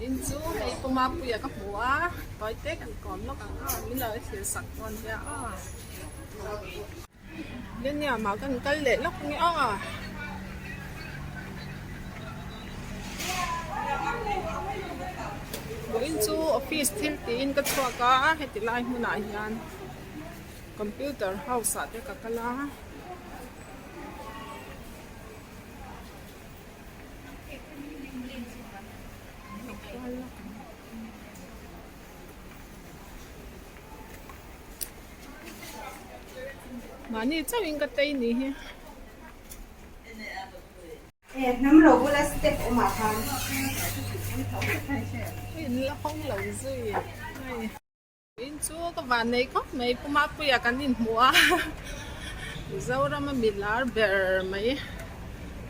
In chu hei Pu Mapuia ka hmu a, tawi te kan kawm lawk ang a, min lo thlir sak dawn nia a. Leniam ah kan kal leh lawk ang e aw. Vawiin chu office thil tiin ka chhuak a, heti lai hmunah hian computer house ah te ka kal a. Mahni chauhin ka tei ni hi. Hnam ro bula step awmah khan. In la hawng lo zui. In chu ka van nei khawp mai Pu Mapuia kan inhmuh a Mizoram a mi lar ber mai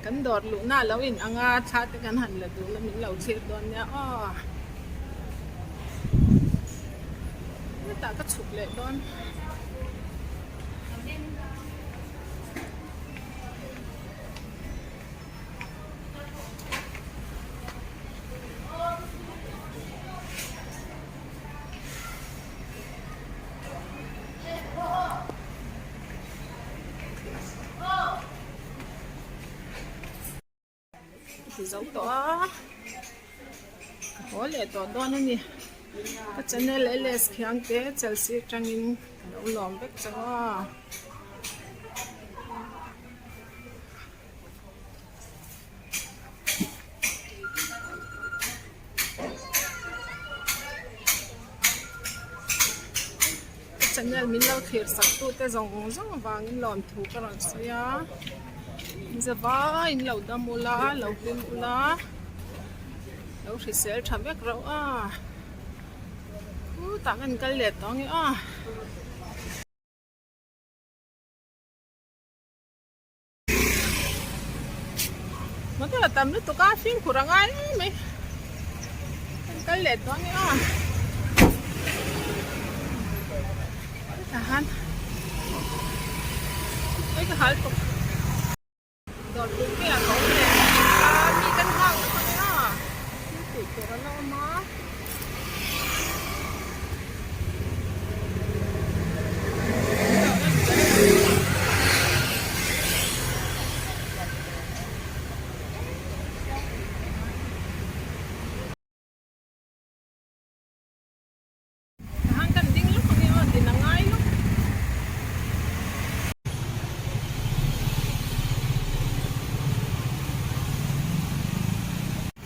kan dawr luhna a lo in ang a thla te kan han la dun a min lo thlir dawn nia aw hetah ka chhuk leh dawn. Ti zo tawh a ka haw leh tawh dawn a ni ka channel ls khiang te chelsea atangin ka lo lawm vek chauh a. Ka channel min lo thlir sak tu te zawng zawng avangin lawmthu ka rawn sawi a zavaiin lo dam ula lo hlim ula lo hrisel tha vek rauh a khutah kan kal leh tawh ang e aw. Motor a tam lutuk a fimkhur a ngai em mai kan kal leh tawh ang e aw hetah han oi ka hal tawp dawr pui te ah ka awm leh a mi kan nghak vek ang e aw thil tih tur a la awm a. Tahan kan ding lawk ang e aw din a ngai lawk.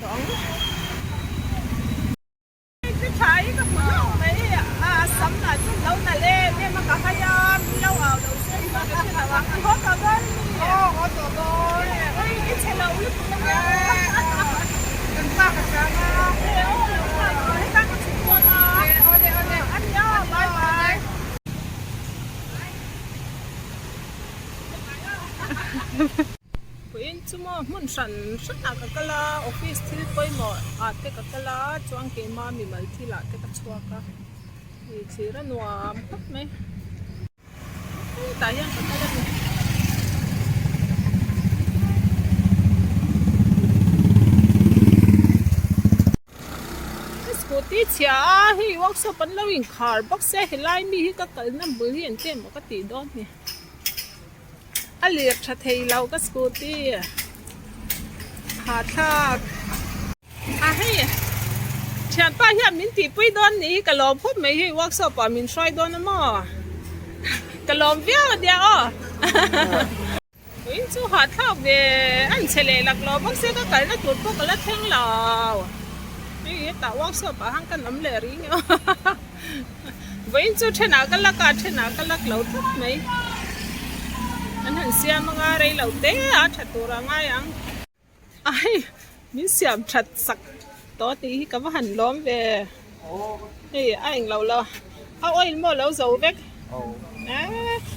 Tawh ang. Ti tha hi ka hmu hlauh mai a sam lah chu lo nalh em em a ka hai a min lo au lo se hi ka hre lo a i haw tawh dawn a mi aw haw tawh dawn oi i chhe lo lutuk a nia kan pa ka chang a e aw lo nghak rawh heta ka chhuk dawn a e awle awle a nia bye bye. Puiin chu maw hmun hran hran ah ka kal a office thil pawimawh ah te ka kal a chuan keima mimal thil ah te ka chhuak a hei thlir a nuam khawp mai hetah hian ka kal a ni. Ka scooty chhia a hei workshop an lo inkhar bawk se helai mi hi ka kalna bul hi engtin emaw ka tih dawn ni. A lir tha thei lo ka scooty hahthlak a hei thianpa hian min tihpui dawn ni hi ka lawm khawp mai hei workshop ah min hruai dawn a maw ka lawm viau a nia aw vawiin chu hahthlak ve a inchhe leh lak lo bawk se ka kalna tur pawh ka la thleng lo hei hetah workshop ah han kan awm leh rih nge aw. Vawiin chu thenah ka lak a, thenah ka lak lo tlat mai. An han siam anga rei lo te a tha tur a ngai ang. A hei min siam that sak tawh tih hi ka va han lawm ve. Hei a eng lo lo a oil maw lo zo vek.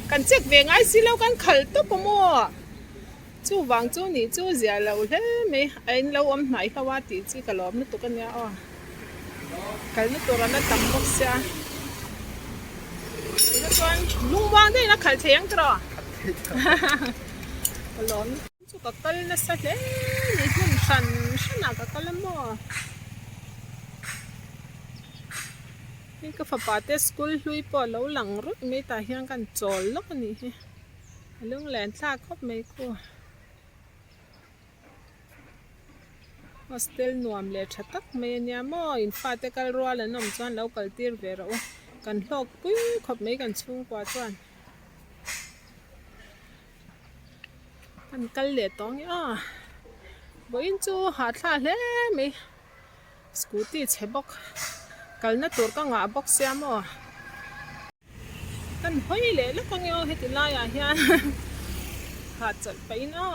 Kan check ve ngai si lo kan khal tawp a maw. Chuvang chu nih chu zia lo hle mai a in lo awm hnai ho a tih chi ka lawm lutuk a nia aw kalna tur a la tam bawk sia tuna chuan lungmuang deuhin a khalh thei ang tiraw ka lawm chu ka kal nasa hle ni hmun hran hran ah ka kal a maw. Hei ka fapa te school hlui pawh a lo lang ruih mai tah hian kan chawl lawk a nih hi a lunglen thlak khawp mai khu. Hostel nuam leh tha tak mai ania maw in fate kal rual an awm chuan lo kal tir ve rawh u kan hlawk pui khawp mai kan chhungkua chuan kan kal leh tawh ang e aw vawiin chu hahthlak hle mai scooty chhe bawk kalna tur ka ngah bawk sia maw kan hawi leh lawk ang e aw heti laiah hian hahchawlh pahin aw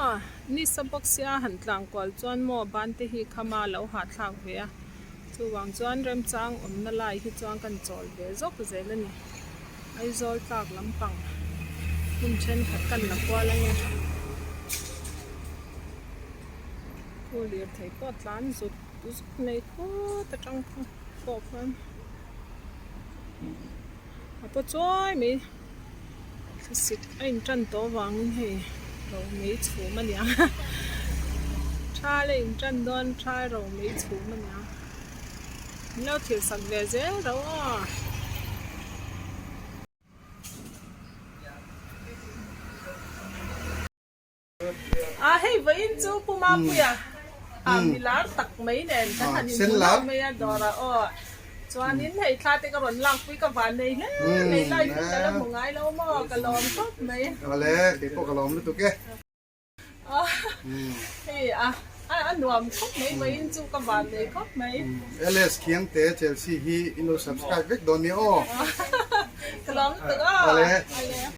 nisa bawk sia han tlang kual chuan maw ban te hi khama lo hahthlak ve a chuvang chuan remchang awmna lai hi chuan kan chawl ve zawk zel a ni Aizawl tlak lampang hmun thenkhat kan la kual ang e khu lirthei pawh tlan zut zut mai khawt atang pawh khan a paw chuai mai thlasik a in tan tawh avangin hei ro mei chhum a niang thal a in tan dawn thal ro mei chhum a niang min lo thil sak ve zel ro aw. A hei vawiin chu Pu Mapuia a mi lar tak mai nen kan han inhmu hlauh mai a dawrah aw chuanin hei thla te ka rawn lakpui ka van nei hle mai live in ka la hmu ngai lo maw ka lawm tawp mai. Awle kei pawh ka lawm lutuk e. Hei a a nuam khawp mai vawiin chu ka van nei khawp mai. LS Khiangte Chelsea hi in lo subscribe vek dawn nia aw. Ka lawm lutuk aw. Awle. Awle.